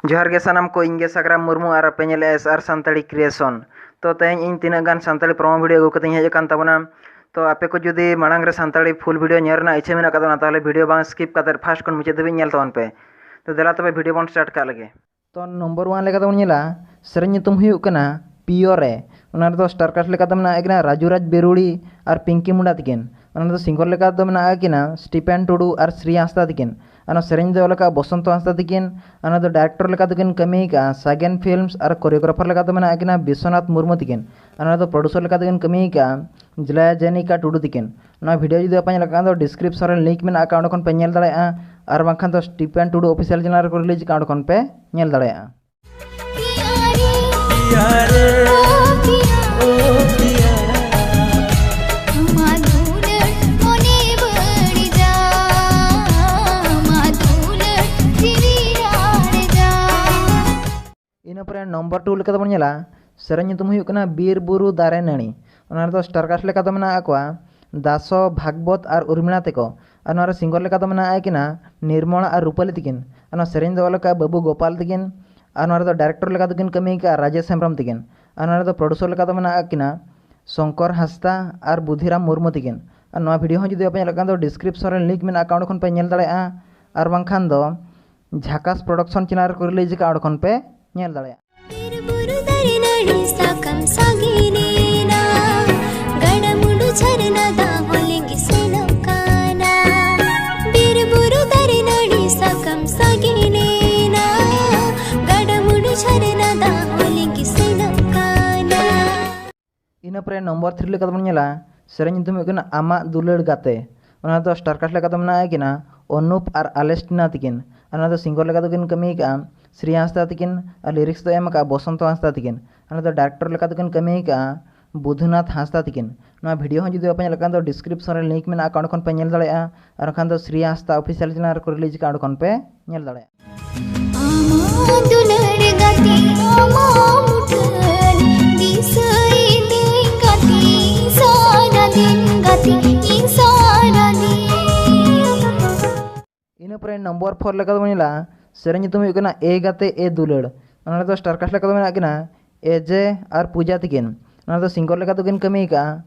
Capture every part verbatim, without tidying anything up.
ᱡᱚᱦᱟᱨ ᱜᱮ ᱥᱟᱱᱟᱢ ᱠᱚ, ᱤᱧ ᱜᱮ ᱥᱟᱜᱽᱨᱟᱢ ᱢᱩᱨᱢᱩ ᱟᱨ ᱟᱯᱮ ᱧᱮᱞᱮᱫᱼᱟ ᱮᱥ ᱟᱨ ᱥᱟᱱᱛᱟᱲᱤ ᱠᱨᱤᱭᱮᱥᱚᱱ᱾ ᱛᱚ ᱛᱮᱦᱮᱧ ᱤᱧ ᱛᱤᱱᱟᱹᱜ ᱜᱟᱱ ᱥᱟᱱᱛᱟᱲᱤ ᱯᱨᱚᱢᱳ ᱵᱷᱤᱰᱤᱭᱳ ᱟᱹᱜᱩ ᱠᱟᱛᱮᱧ ᱦᱮᱡ ᱟᱠᱟᱱ ᱛᱟᱵᱚᱱᱟ᱾ ᱛᱚ ᱟᱯᱮ ᱠᱚ ᱡᱩᱫᱤ ᱢᱟᱲᱟᱝ ᱨᱮ ᱥᱟᱱᱛᱟᱲᱤ ᱯᱷᱩᱞ ᱵᱷᱤᱰᱤᱭᱳ ᱧᱮᱞ ᱨᱮᱱᱟᱜ ᱤᱪᱪᱷᱟᱹ ᱢᱮᱱᱟᱜ ᱟᱠᱟᱫ ᱛᱟᱵᱚᱱᱟ, ᱛᱟᱦᱚᱞᱮ ᱵᱷᱤᱰᱤᱭᱳ ᱵᱟᱝ ᱥᱠᱤᱯ ᱠᱟᱛᱮ ᱯᱷᱟᱥᱴ ᱠᱷᱚᱱ ᱢᱩᱪᱟᱹᱫ ᱫᱷᱟᱹᱵᱤᱡ ᱧᱮᱞ ᱛᱟᱵᱚᱱ ᱯᱮ᱾ ᱛᱚ ᱫᱮᱞᱟ ᱛᱚᱵᱮ ᱵᱷᱤᱰᱤᱭᱳ ᱵᱚᱱ ᱥᱴᱟᱨᱴ ᱠᱟᱜ ᱞᱮᱜᱮ᱾ ᱛᱚ ᱱᱚᱢᱵᱚᱨ ᱚᱣᱟᱱ ᱞᱮᱠᱟ ᱛᱮᱵᱚᱱ ᱧᱮᱞᱟ ᱥᱮᱨᱮᱧ ᱧᱩᱛᱩᱢ ᱦᱩᱭᱩᱜ ᱠᱟᱱᱟ ᱯᱤᱭᱳᱨᱮ᱾ ᱚᱱᱟ ᱨᱮᱫᱚ ᱥᱴᱟᱨ ᱠᱟᱥᱴ ᱞᱮᱠᱟ ᱫᱚ ᱢᱮᱱᱟᱜ ᱠᱤᱱᱟ ᱨᱟᱡᱩ ᱨᱟᱡᱽ ᱵᱮᱨᱩᱲᱤ ᱟᱨ ᱯᱤᱝᱠᱤ ᱢᱩᱱᱰᱟ ᱛᱤᱠᱤᱱ᱾ ᱚᱱᱟ ᱨᱮᱫᱚ ᱥᱤᱝᱜᱟᱨ ᱞᱮᱠᱟ ᱫᱚ ᱢᱮᱱᱟᱜ ᱠᱤᱱᱟ ᱥᱴᱤᱯᱮᱱ ᱴᱩᱰᱩ ᱟᱨ ᱥᱨᱤᱭᱟ ᱦᱟᱸᱥᱫᱟ ᱛᱤᱠᱤᱱ᱾ ᱚᱱᱟ ᱥᱮᱨᱮᱧ ᱫᱚ ᱚᱞ ᱟᱠᱟᱫ ᱵᱚᱥᱚᱱᱛᱚ ᱦᱟᱸᱥᱫᱟ ᱛᱤᱠᱤᱱ᱾ ᱚᱱᱟ ᱫᱚ ᱰᱟᱭᱨᱮᱠᱴᱚᱨ ᱞᱮᱠᱟ ᱫᱚᱠᱤᱱ ᱠᱟᱹᱢᱤ ᱟᱠᱟᱫᱼᱟ ᱥᱟᱜᱮᱱ ᱯᱷᱤᱞᱢᱥ ᱟᱨ ᱠᱳᱨᱤᱭᱳᱜᱨᱟᱯᱷᱟᱨ ᱞᱮᱠᱟ ᱫᱚ ᱢᱮᱱᱟᱜ ᱠᱤᱱᱟ ᱵᱤᱥᱥᱚᱱᱟᱛᱷ ᱢᱩᱨᱢᱩ ᱛᱤᱠᱤᱱ᱾ ᱚᱱᱟ ᱫᱚ ᱯᱨᱚᱰᱩᱥᱟᱨ ᱞᱮᱠᱟ ᱫᱚᱠᱤᱱ ᱠᱟᱹᱢᱤ ᱟᱠᱟᱫᱼᱟ ᱡᱤᱞᱟᱭᱟ ᱡᱮᱱᱤᱠᱟ ᱴᱩᱰᱩ ᱛᱤᱠᱤᱱ᱾ ᱱᱚᱣᱟ ᱵᱷᱤᱰᱤᱭᱳ ᱡᱩᱫᱤ ᱟᱯᱮ ᱧᱮᱞ ᱠᱟᱜ ᱠᱷᱟᱱ ᱫᱚ ᱰᱤᱥᱠᱨᱤᱯᱥᱚᱱ ᱨᱮ ᱞᱤᱝᱠ ᱢᱮᱱᱟᱜ ᱟᱠᱟᱫ, ᱚᱸᱰᱮ ᱠᱷᱚᱱ ᱯᱮ ᱧᱮᱞ ᱫᱟᱲᱮᱭᱟᱜᱼᱟ᱾ ᱟᱨ ᱵᱟᱝᱠᱷᱟᱱ ᱫᱚ ᱥᱴᱤᱯᱮᱱ ᱴᱩᱰᱩ ᱚᱯᱷᱤᱥᱤᱭᱟᱞ ᱪᱮᱱᱮᱞ ᱨᱮᱠᱚ ᱨᱤᱞᱤᱡᱽ ᱟᱠᱟᱫᱼᱟ, ᱚᱸᱰᱮ ᱠᱷᱚᱱ ᱯᱮ ᱧᱮᱞ ᱫᱟᱲᱮᱭᱟᱜᱼᱟ᱾ ᱤᱱᱟᱹ ᱯᱚᱨᱮ ᱱᱚᱢᱵᱚᱨ ᱴᱩ ᱞᱮᱠᱟ ᱛᱮᱵᱚᱱ ᱧᱮᱞᱟ, ᱥᱮᱨᱮᱧ ᱧᱩᱛᱩᱢ ᱦᱩᱭᱩᱜ ᱠᱟᱱᱟ ᱵᱤᱨ ᱵᱩᱨᱩ ᱫᱟᱨᱮ ᱱᱟᱹᱲᱤ᱾ ᱚᱱᱟ ᱨᱮᱫᱚ ᱥᱴᱟᱨ ᱠᱟᱥᱴ ᱞᱮᱠᱟ ᱫᱚ ᱢᱮᱱᱟᱜ ᱟᱠᱟᱫ ᱠᱚᱣᱟ ᱫᱟᱥᱚ, ᱵᱷᱟᱜᱽᱵᱚᱛ ᱟᱨ ᱩᱨᱢᱤᱞᱟ ᱛᱮᱠᱚ᱾ ᱟᱨ ᱱᱚᱣᱟ ᱨᱮ ᱥᱤᱝᱜᱟᱨ ᱞᱮᱠᱟ ᱫᱚ ᱢᱮᱱᱟᱜ ᱠᱤᱱᱟ ᱱᱤᱨᱢᱚᱞᱟ ᱟᱨ ᱨᱩᱯᱟᱞᱤ ᱛᱤᱠᱤᱱ᱾ ᱟᱨ ᱱᱚᱣᱟ ᱥᱮᱨᱮᱧ ᱫᱚ ᱚᱞ ᱟᱠᱟᱫ ᱵᱟᱹᱵᱩ ᱜᱳᱯᱟᱞ ᱛᱤᱠᱤᱱ᱾ ᱟᱨ ᱱᱚᱣᱟ ᱨᱮᱫᱚ ᱰᱟᱭᱨᱮᱠᱴᱚᱨ ᱞᱮᱠᱟ ᱫᱚᱠᱤᱱ ᱠᱟᱹᱢᱤ ᱟᱠᱟᱫᱼᱟ ᱨᱟᱡᱮᱥ ᱦᱮᱢᱵᱨᱚᱢ ᱛᱤᱠᱤᱱ᱾ ᱟᱨ ᱱᱚᱣᱟ ᱨᱮᱫᱚ ᱯᱨᱚᱰᱩᱥᱟᱨ ᱞᱮᱠᱟ ᱫᱚ ᱢᱮᱱᱟᱜ ᱠᱤᱱᱟ ᱥᱚᱝᱠᱚᱨ ᱦᱟᱸᱥᱫᱟ ᱟᱨ ᱵᱩᱫᱷᱤᱨᱟᱢ ᱢᱩᱨᱢᱩ ᱛᱤᱠᱤᱱ᱾ ᱟᱨ ᱱᱚᱣᱟ ᱵᱷᱤᱰᱤᱭᱳ ᱦᱚᱸ ᱡᱩᱫᱤ ᱟᱯᱮ ᱧᱮᱞᱚᱜ ᱠᱷᱟᱱ ᱫᱚ ᱰᱤᱥᱠᱨᱤᱯᱥᱚᱱ ᱨᱮ ᱞᱤᱝᱠ ᱢᱮᱱᱟᱜ ᱟᱠᱟᱫ, ᱚᱸᱰᱮ ᱠᱷᱚᱱ ᱯᱮ ᱧᱮᱞ ᱫᱟᱲᱮᱭᱟᱜᱼᱟ᱾ ᱟᱨ ᱵᱟᱝᱠᱷᱟᱱ ᱫᱚ ᱡᱷᱟᱠᱟᱥ ᱯᱨᱚᱰᱟᱠᱥᱚᱱ ᱪᱮᱱᱮᱞ ᱨᱮᱠᱚ ᱨᱤᱞᱤᱡᱽ ᱟᱠᱟᱫ, ᱚᱸᱰᱮ ᱠᱷᱚᱱ ᱯᱮ ᱧᱮᱞ ᱫᱟᱲᱮᱭᱟᱜᱼᱟ᱾ ᱵᱤᱨ ᱵᱩᱨᱩ ᱫᱟᱨᱮ ᱱᱟᱹᱲᱤ ᱥᱟᱠᱟᱢ ᱥᱟᱜᱮᱱᱮᱱᱟ, ᱜᱟᱰᱟ ᱢᱩᱰᱩ ᱡᱷᱟᱨᱱᱟ ᱫᱟᱜ ᱦᱚᱸ ᱞᱤᱸᱜᱤ ᱥᱮᱱᱚᱜ ᱠᱟᱱᱟ᱾ ᱵᱤᱨ ᱵᱩᱨᱩ ᱫᱟᱨᱮ ᱱᱟᱹᱲᱤ ᱥᱟᱠᱟᱢ ᱥᱟᱜᱮᱱᱮᱱᱟ, ᱜᱟᱰᱟ ᱢᱩᱰᱩ ᱡᱷᱟᱨᱱᱟ ᱫᱟᱜ ᱦᱚᱸ ᱞᱤᱸᱜᱤ ᱥᱮᱱᱚᱜ ᱠᱟᱱᱟ᱾ ᱤᱱᱟᱹ ᱯᱚᱨᱮ ᱱᱚᱢᱵᱚᱨ ᱛᱷᱨᱤ ᱞᱮᱠᱟ ᱛᱮᱵᱚᱱ ᱧᱮᱞᱟ, ᱥᱮᱨᱮᱧ ᱧᱩᱛᱩᱢ ᱦᱩᱭᱩᱜ ᱠᱟᱱᱟ ᱟᱢᱟᱜ ᱫᱩᱞᱟᱹᱲ ᱜᱟᱛᱮ᱾ ᱚᱱᱟ ᱫᱚ ᱥᱴᱟᱨ ᱠᱟᱥᱴ ᱞᱮᱠᱟ ᱫᱚ ᱢᱮᱱᱟᱜ ᱠᱤᱱᱟ ᱚᱱᱩᱯ ᱟᱨ ᱟᱞᱮᱥᱴᱤᱱᱟ ᱛᱤᱠᱤᱱ᱾ ᱟᱨ ᱚᱱᱟ ᱫᱚ ᱥᱤᱝᱜᱟᱨ ᱞᱮᱠᱟ ᱫᱚᱠᱤᱱ ᱠᱟᱹᱢᱤ ᱟᱠᱟᱫᱼᱟ ᱥᱨᱤᱭᱟ ᱦᱟᱸᱥᱫᱟ ᱛᱤᱠᱤᱱ᱾ ᱟᱨ ᱞᱤᱨᱤᱠᱥ ᱫᱚ ᱮᱢ ᱟᱠᱟᱫᱼᱟ ᱵᱚᱥᱚᱱᱛᱚ ᱦᱟᱸᱥᱫᱟ ᱛᱤᱠᱤᱱ᱾ ᱚᱱᱟ ᱫᱚ ᱰᱟᱭᱨᱮᱠᱴᱚᱨ ᱞᱮᱠᱟ ᱫᱚᱠᱤᱱ ᱠᱟᱹᱢᱤ ᱟᱠᱟᱫᱼᱟ ᱵᱩᱫᱷᱩᱱᱟᱛᱷ ᱦᱟᱸᱥᱫᱟ ᱛᱤᱠᱤᱱ᱾ ᱱᱚᱣᱟ ᱵᱷᱤᱰᱤᱭᱳ ᱦᱚᱸ ᱡᱩᱫᱤ ᱵᱟᱯᱮ ᱧᱮᱞ ᱟᱠᱟᱫ ᱫᱚ ᱰᱤᱥᱠᱨᱤᱯᱥᱚᱱ ᱨᱮ ᱞᱤᱝᱠ ᱢᱮᱱᱟᱜ ᱟᱠᱟᱫ, ᱚᱸᱰᱮ ᱠᱷᱚᱱ ᱯᱮ ᱧᱮᱞ ᱫᱟᱲᱮᱭᱟᱜᱼᱟ᱾ ᱟᱨ ᱵᱟᱝᱠᱷᱟᱱ ᱫᱚ ᱥᱨᱤᱭᱟ ᱦᱟᱸᱥᱫᱟ ᱚᱯᱷᱤᱥᱤᱭᱟᱞ ᱪᱮᱱᱮᱞ ᱨᱮᱠᱚ ᱨᱤᱞᱤᱡᱽ ᱟᱠᱟᱫ, ᱚᱸᱰᱮ ᱠᱷᱚᱱ ᱯᱮ ᱧᱮᱞ ᱫᱟᱲᱮᱭᱟᱜᱼᱟ᱾ ᱟᱢᱟᱜ ᱫᱩᱞᱟᱹᱲ ᱜᱟᱛᱮ ᱟᱢᱟᱜ ᱢᱩᱴᱷᱟᱹᱱ ᱫᱤᱥᱟᱹᱭᱤᱫᱟᱹᱧ ᱜᱟᱛᱮ, ᱥᱟᱨᱟᱫᱤᱱ ᱜᱟᱛᱮ, ᱤᱧ ᱥᱟᱨᱟᱫᱤᱱ᱾ ᱤᱱᱟᱹ ᱯᱚᱨᱮ ᱱᱚᱢᱵᱚᱨ ᱯᱷᱳᱨ ᱞᱮᱠᱟ ᱫᱚᱵᱚᱱ ᱧᱮᱞᱟ, ᱥᱮᱨᱮᱧ ᱧᱩᱛᱩᱢ ᱦᱩᱭᱩᱜ ᱠᱟᱱᱟ ᱮ ᱜᱟᱛᱮ ᱮ ᱫᱩᱞᱟᱹᱲ᱾ ᱚᱱᱟ ᱨᱮᱫᱚ ᱥᱴᱟᱨ ᱠᱟᱥᱴ ᱞᱮᱠᱟ ᱫᱚ ᱢᱮᱱᱟᱜ ᱠᱤᱱᱟ ᱮᱡᱮ ᱟᱨ ᱯᱩᱡᱟ ᱛᱤᱠᱤᱱ᱾ ᱚᱱᱟ ᱨᱮᱫᱚ ᱥᱤᱝᱜᱟᱨ ᱞᱮᱠᱟ ᱫᱚᱠᱤᱱ ᱠᱟᱹᱢᱤ ᱟᱠᱟᱫᱼᱟ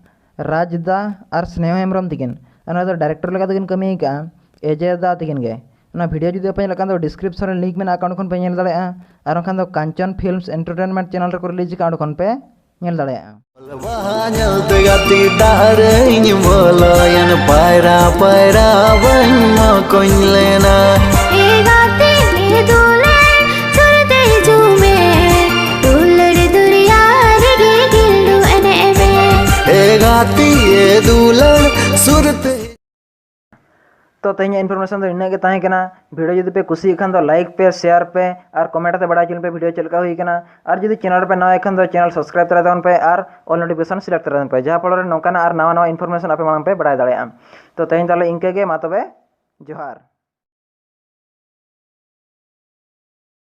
ᱨᱟᱡᱽ ᱫᱟ ᱟᱨ ᱥᱱᱮᱦᱚ ᱦᱮᱢᱵᱨᱚᱢ ᱛᱤᱠᱤᱱ᱾ ᱚᱱᱟ ᱨᱮᱫᱚ ᱰᱟᱭᱨᱮᱠᱴᱚᱨ ᱞᱮᱠᱟ ᱫᱚᱠᱤᱱ ᱠᱟᱹᱢᱤ ᱟᱠᱟᱫᱼᱟ ᱮᱡᱮ ᱫᱟ ᱛᱤᱠᱤᱱ ᱜᱮ᱾ ᱚᱱᱟ ᱵᱷᱤᱰᱤᱭᱳ ᱡᱩᱫᱤ ᱟᱯᱮ ᱧᱮᱞ ᱠᱷᱟᱱ ᱫᱚ ᱰᱤᱥᱠᱨᱤᱯᱥᱚᱱ ᱨᱮ ᱞᱤᱝᱠ ᱢᱮᱱᱟᱜᱼᱟ, ᱚᱸᱰᱮ ᱠᱷᱚᱱ ᱯᱮ ᱧᱮᱞ ᱫᱟᱲᱮᱭᱟᱜᱼᱟ᱾ ᱟᱨ ᱵᱟᱝᱠᱷᱟᱱ ᱫᱚ ᱠᱟᱧᱪᱚᱱ ᱯᱷᱤᱞᱢᱥ ᱮᱱᱴᱟᱨᱴᱮᱱᱢᱮᱱᱴ ᱪᱮᱱᱮᱞ ᱨᱮᱠᱚ ᱨᱤᱞᱤᱡᱽ ᱟᱠᱟᱫᱼᱟ, ᱚᱸᱰᱮ ᱠᱷᱚᱱ ᱯᱮ ᱧᱮᱞ ᱫᱟᱲᱮᱭᱟᱜᱼᱟ᱾ ᱵᱟᱦᱟ ᱧᱮᱞᱛᱮ ᱜᱟᱛᱮ ᱫᱟᱜ ᱨᱮᱧ ᱵᱚᱞᱚᱭᱮᱱ, ᱯᱟᱭᱨᱟ ᱯᱟᱭᱨᱟ ᱵᱟᱹᱧ ᱢᱚᱠᱚᱧ ᱞᱮᱱᱟ᱾ ᱮ ᱜᱟᱛᱮ ᱮ ᱫᱩᱞᱟᱹᱲ ᱥᱩᱨᱛᱮ ᱦᱤᱡᱩᱜ ᱢᱮ, ᱫᱩᱞᱟᱹᱲ ᱫᱚᱨᱭᱟ ᱨᱮᱜᱮ ᱜᱤᱞᱰᱩ ᱮᱱᱮᱡ ᱢᱮ᱾ ᱮ ᱜᱟᱛᱮ ᱮ ᱫᱩᱞᱟᱹᱲ ᱥᱩᱨᱛᱮ᱾ ᱛᱚ ᱛᱮᱦᱮᱧᱟᱜ ᱤᱱᱯᱷᱚᱨᱢᱮᱥᱚᱱ ᱫᱚ ᱤᱱᱟᱹᱜ ᱜᱮ ᱛᱟᱦᱮᱸ ᱠᱟᱱᱟ᱾ ᱵᱷᱤᱰᱤᱭᱳ ᱡᱩᱫᱤ ᱯᱮ ᱠᱩᱥᱤᱭᱟᱜ ᱠᱷᱟᱱ ᱫᱚ ᱞᱟᱭᱤᱠ ᱯᱮ, ᱥᱮᱭᱟᱨ ᱯᱮ ᱟᱨ ᱠᱚᱢᱮᱱᱴ ᱠᱟᱛᱮ ᱵᱟᱲᱟᱭ ᱦᱚᱪᱚ ᱞᱤᱧ ᱯᱮ ᱵᱷᱤᱰᱤᱭᱳ ᱪᱮᱫ ᱞᱮᱠᱟ ᱦᱩᱭ ᱠᱟᱱᱟ᱾ ᱟᱨ ᱡᱩᱫᱤ ᱪᱮᱱᱮᱞ ᱨᱮᱯᱮ ᱱᱟᱣᱟ ᱠᱷᱟᱱ ᱫᱚ ᱪᱮᱱᱮᱞ ᱥᱟᱵᱥᱠᱨᱟᱭᱤᱵ ᱛᱚᱨᱟᱭ ᱛᱟᱵᱚᱱ ᱯᱮ ᱟᱨ ᱚᱞ ᱱᱳᱴᱤᱯᱷᱤᱠᱮᱥᱚᱱ ᱥᱤᱞᱮᱠᱴ ᱛᱚᱨᱟᱭ ᱛᱟᱵᱚᱱ ᱯᱮ, ᱡᱟᱦᱟᱸ ᱯᱷᱚᱞᱚ ᱨᱮ ᱱᱚᱝᱠᱟᱱᱟᱜ ᱟᱨ ᱱᱟᱣᱟ ᱱᱟᱣᱟ ᱤᱱᱯᱷᱚᱨᱢᱮᱥᱚᱱ ᱟᱯᱮ ᱢᱟᱲᱟᱝ ᱯᱮ ᱵᱟᱲᱟᱭ ᱫᱟᱲᱮᱭᱟᱜᱼᱟ᱾ ᱛᱚ ᱛᱮᱦᱮᱧ ᱛᱟᱦᱚᱞᱮ ᱤᱱᱠᱟᱹ ᱜᱮ, ᱢᱟ ᱛᱚᱵᱮ ᱡᱚᱦᱟᱨ᱾